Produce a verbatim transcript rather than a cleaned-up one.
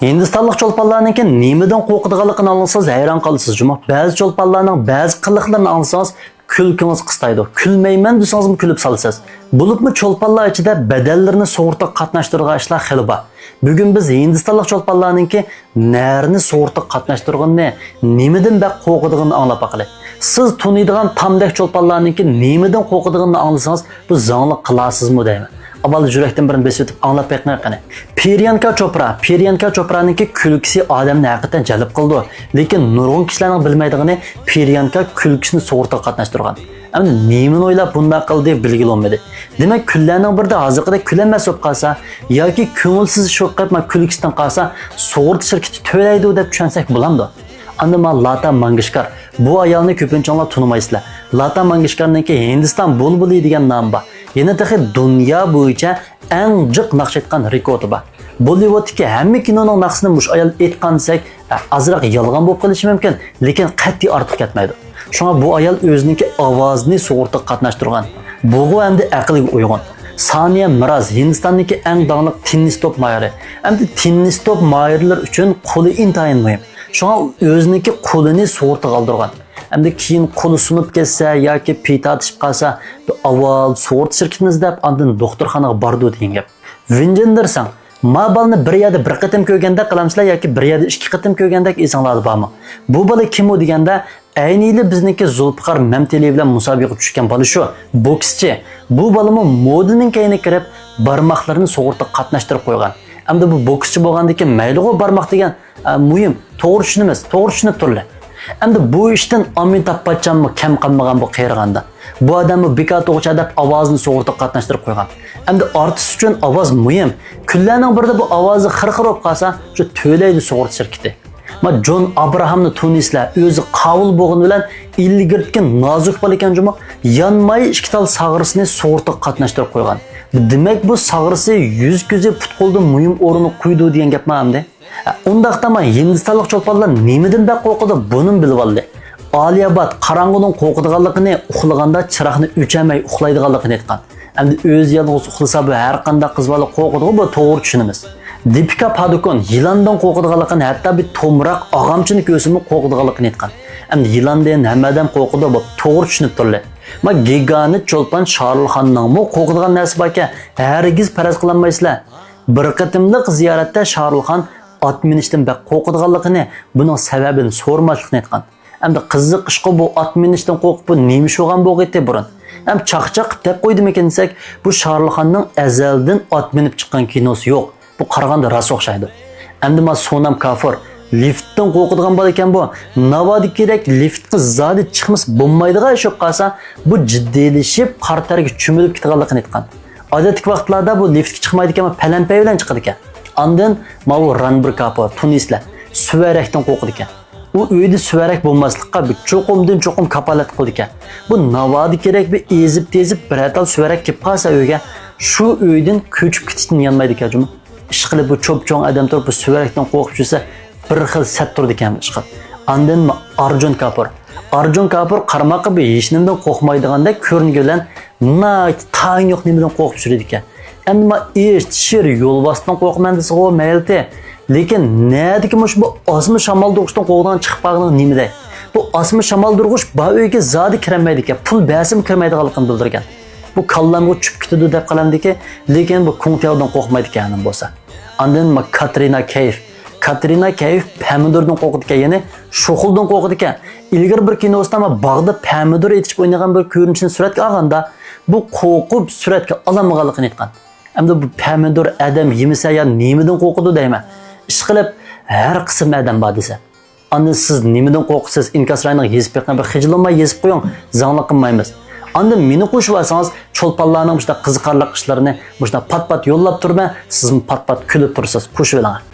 ھىندىستانلىق چولپانلارنىڭكى نېمىدىن قورقىدىغانلىقىنى ئاڭلىسىڭىز ھەيران قالىسىز جۇمۇ. بەزى چولپانلارنىڭ بەزى قىلىقلىرىنى ئاڭلىسىڭىز كۈلكىڭىز قىستايدۇ. كۈلمەيمەن دېسىڭىزمۇ كۈلۈپ سالىسىز. بولۇپمۇ چولپانلار ئىچىدە بەدەنلىرىنى سۇغۇرتىغا قاتناشتۇرىدىغان ئىشلار خېلى بار. بۈگۈن بىز ھىندىستانلىق چولپانلارنىڭكى نەرىنى سۇغۇرتىغا قاتناشتۇرغىنىنى، نېمىدىن بەك قورقىدىغىنىنى ئاڭلاپ باقىلى. سىز تونۇيدىغان تامدەك چولپانلارنىڭكى نېمىدىن قورقىدىغىنىنى ئاڭلىسىڭىز، بۇ زاڭلىق قىلارسىزمۇ دەيمەن. ئاۋۋال يۈرەكتىن بىرنى بېسىۋېتىپ ئاڭلاپ بېقىڭ قېنى. پرىيانكا چوپرا، پرىيانكا چوپرانىڭكى كۈلكىسى ئادەمنى ھەقىقەتەن جەلپ قىلىدۇ. لېكىن نۇرغۇن كىشىلەرنىڭ بىلمەيدىغىنى، پرىيانكا كۈلكىسىنى سۇغۇرتىغا قاتناشتۇرغان. ئەمدى نېمىنى ئويلاپ بۇنداق قىلدى، بىلگىلى بولمىدى. دېمەك، كۈنلەرنىڭ بىرىدە ھازىرقىدەك كۈلەلمەس بولۇپ قالسا ياكى كۆڭۈلسىز شوقۇپ قېلىپ كۈلكىسىدىن قالسا، سۇغۇرتا شىركىتى تۆلەيدۇ دەپ چۈشەنسەك بولامدۇ؟ ئاندىن مانا لاتا مانگىشكار بۇ ئايالنى كۆپىنچىڭلار تونۇمايسىلەر. لاتا مانگىشكارنىڭكى ھىندىستان بۇلبۇلى دېگەن نامى بار. يەنە تېخى دۇنيا بويىچە ئەڭ جىق ناخشا ئېيتقان رېكورتى بار. بوللىۋۇدتىكى ھەممە كىنونىڭ ناخشىسىنى مۇشۇ ئايال ئېيتقان دېسەك، ئازراق يالغان بولۇپ قېلىشى مۇمكىن، لېكىن قەتئىي ئارتۇق كەتمەيدۇ. شۇڭا بۇ ئايال ئۆزىنىڭكى ئاۋازىنى سۇغۇرتىغا قاتناشتۇرغان. بوغۇ ھەمدە ئەقىلگە ئۇيغۇن. سانىيە مىراز ھىندىستاندىكى ئەڭ داڭلىق تېننىس توپ ماھىرى. ئەمدى تېننىس توپ ماھىرلىرى ئۈچۈن قولى ئىنتايىن مۇھىم. شۇڭا ئۆزىنىڭكى قولىنى سۇغۇرتىغا ئالدۇرغان. ئەمدى كېيىن قولى سۇنۇپ كەتسە ياكى پېتى تارتىشىپ قالسا، ئاۋۋال سۇغۇرتا شىركىتىنى ئىزدەپ، ئاندىن دوختۇرخانىغا بارىدۇ دېگەن گەپ. ۋىنجېندېرساڭ، ما بالىنى بىر يەردە بىر قېتىم كۆرگەندەك قىلامسىلەر ياكى بىر يەردە ئىككى قېتىم كۆرگەندەك ئېسىڭلاردا بارمۇ؟ بۇ بالا كىم ئۇ دېگەندە، ئەينى يىلى بىزنىڭكى زۇلپىقار مەمتىلى بىلەن مۇسابىقىگە چۈشكەن بالا شۇ، بوكسچى. بۇ بالىمۇ مودىنىڭ كەينىگە كىرىپ، بارماقلىرىنى سۇغۇرتىغا قاتناشتۇرۇپ قويغان. ئەمدى بۇ بوكسچى بولغاندىكىن مەيلىغۇ بارماق دېگەن، ئە، مۇھىم. توغرا چۈشىنىمىز، توغرا چۈشىنىپ تۇرلى. ئەمدى بۇ ئىشتىن ئامىتاب باتچانمۇ كەم قالمىغان بۇ قېرىغاندا. بۇ ئادەممۇ بىكار توغچە دەپ ئاۋازىنى سۇغۇرتىغا قاتناشتۇرۇپ قويغان. ئەمدى ئارتىس ئۈچۈن ئاۋاز مۇھىم. كۈنلەرنىڭ بىرىدە بۇ ئاۋازى خىر-خىر بولۇپ قالسا، شۇ تۆلەيدۇ سۇغۇرتا شىركىتى. ما جون ئابراھامنى تونۇيسىلەر، ئۆزى قاۋۇل بولغىنى بىلەن ئىلگىرىكى نازۇك بالا ئىكەن جۇمۇ، يانماي ئىككى تال ساغرىسىنى سۇغۇرتىغا قاتناشتۇرۇپ قويغان. دېمەك، بۇ ساغرىسى يۈز-كۆزى پۇت-قولدا مۇھىم ئورۇنغا قويىدۇ دېگەن گەپمۇ ئەمدى؟ ئۇنداقتا ما ھىندىستانلىق چولپانلار نېمىدىن بەك قورقىدۇ، بۇنىمۇ بىلىۋالدى. ئالىيا بات قاراڭغۇدىن قورقىدىغانلىقىنى، ئۇخلىغاندا چىراغنى ئۆچۈرمەي ئۇخلايدىغانلىقىنى ئېيتقان. ئەمدى ئۆزى يالغۇز ئۇخلىسا، بۇ ھەر قانداق قىز بالا قورقىدىغۇ، بۇ توغرا چۈشىنىمىز. دىپىكا پادۇكون يىلاندىن قورقىدىغانلىقىنى، ھەتتا بىر تومراق ئاغامچىنى كۆرسىمۇ قورقىدىغانلىقىنى ئېيتقان. ئەمدى يىلاندىن ھەممە ئادەم قورقىدۇ، بۇ توغرا چۈشىنىپ تۇرلى. ما گىگانت چولپان شارۇلخاننىڭمۇ قورقىدىغان نەرسە باركەن، ھەرگىز پەرەز قىلالمايسىلەر. بىر قېتىملىق زىيارەتتە شارۇلخان ئات مىنىشتىن بەك قورقىدىغانلىقىنى، بۇنىڭ سەۋەبىنى سورىماسلىقنى ئېيتقان. ئەمدى قىزىق ئىشقۇ، بۇ ئات مىنىشتىن قورقۇپ بۇ نېمە ئىش بولغان بولغىيتى بۇرۇن؟ ھەم چاقچاق قىلىپ دەپ قويدىمىكىن دېسەك، بۇ شارۇلخاننىڭ ئەزەلدىن ئات مىنىپ چىققان كىنوسى يوق. بۇ قارىغاندا راست ئوخشايدۇ. ئەمدى ما سونام كاپۇر لىفتتىن قورقىدىغان بالا ئىكەن بۇ. ناۋادا كېرەك لىفتقا زادى چىقمىسا بولمايدىغان ئىش بولۇپ قالسا، بۇ جىددىيلىشىپ قارا تەرگە چۆمۈلۈپ كېتىدىغانلىقىنى ئېيتقان. ئادەتتىكى ۋاقىتلاردا بۇ لىفتكە چىقمايدىكەن، پەلەمپەي بىلەن چىقىدىكەن. ئاندىن ماۋۇ رانبىر كاپۇر، تونۇيسىلەر، سۈۋەرەكتىن قورقىدىكەن. ئۇ ئۆيدە سۈۋەرەك بولماسلىققا بىر چوقۇمدىن چوقۇم كاپالەت قىلىدىكەن. بۇ ناۋادا كېرەك بىر ئېزىپ-تېزىپ بىرەر تال سۈۋەرەك كېلىپ قالسا ئۆيگە، شۇ ئۆيدىن كۆچۈپ كېتىشتىن يانمايدىكەن جۇمۇ. ئىشقىلىپ بۇ چوپچوڭ ئادەم تۇرۇپ بۇ سۈۋەرەكتىن قورقۇپ يۈرسە، بىر خىل سەت تۇرىدىكەن ئىشقىلىپ. ئاندىن ئارجۇن كاپۇر. ئارجۇن كاپۇر قارىماققا بىر ھېچنېمىدىن قورقمايدىغاندەك كۆرۈنگەن بىلەن ناھايىتى تايىنى يوق نېمىدىن قورقۇپ يۈرىدىكەن. ئەمما ئىت، شىر، يولۋاستىن قورقىمەن دېسىغۇ مەيلىتى. لېكىن نەدىكى مۇشۇ بۇ ئاسما شامالدۇرغۇچتىن قورقىدىغان چىقىپ قالغىنىڭ نېمە دەي؟ بۇ ئاسما شامالدۇرغۇچ بار ئۆيگە زادى كىرەلمەيدىكەن، پۇل بەرسىمۇ كىرمەيدىغانلىقىنى بىلدۈرگەن. بۇ كاللامغا چۈشۈپ كېتىدۇ دەپ قالامدىكى، لېكىن بۇ كۇڭتياۋدىن قورقمايدىكەن بولسا. ئاندىن ما كاترىنا كەيف. كاترىنا كەيف پەمىدۇردىن قورقىدىكەن، يەنى شوخلىدىن قورقىدىكەن. ئىلگىرى بىر كىنوسىدا ما باغدا پەمىدۇر ئېتىشىپ ئوينىغان بىر كۆرۈنۈشنى سۈرەتكە ئالغاندا، بۇ قورقۇپ سۈرەتكە ئالالمىغانلىقىنى ئېيتقان. ئەمدى بۇ پەمىدۇر ئادەم يېمىسە يا نېمىدىن قورقىدۇ دەيمەن. ئىشقىلىپ، ھەر قىسىم ئادەم بار دېسە. ئاندىن سىز نېمىدىن قورقىسىز؟ ئىنكاس رايونىغا يېزىپ بېقىڭ، بىر خىجىللانماي يېزىپ قويۇڭ، زاڭلىق قىلمايمىز. ئاندىن مېنى قوشۇۋالسىڭىز، چولپانلارنىڭ مۇشۇنداق قىزىقارلىق ئىشلىرىنى مۇشۇنداق پات-پات يوللاپ تۇرىمەن، سىزمۇ پات-پات كۈلۈپ تۇرىسىز. قوشۇۋېلىڭ.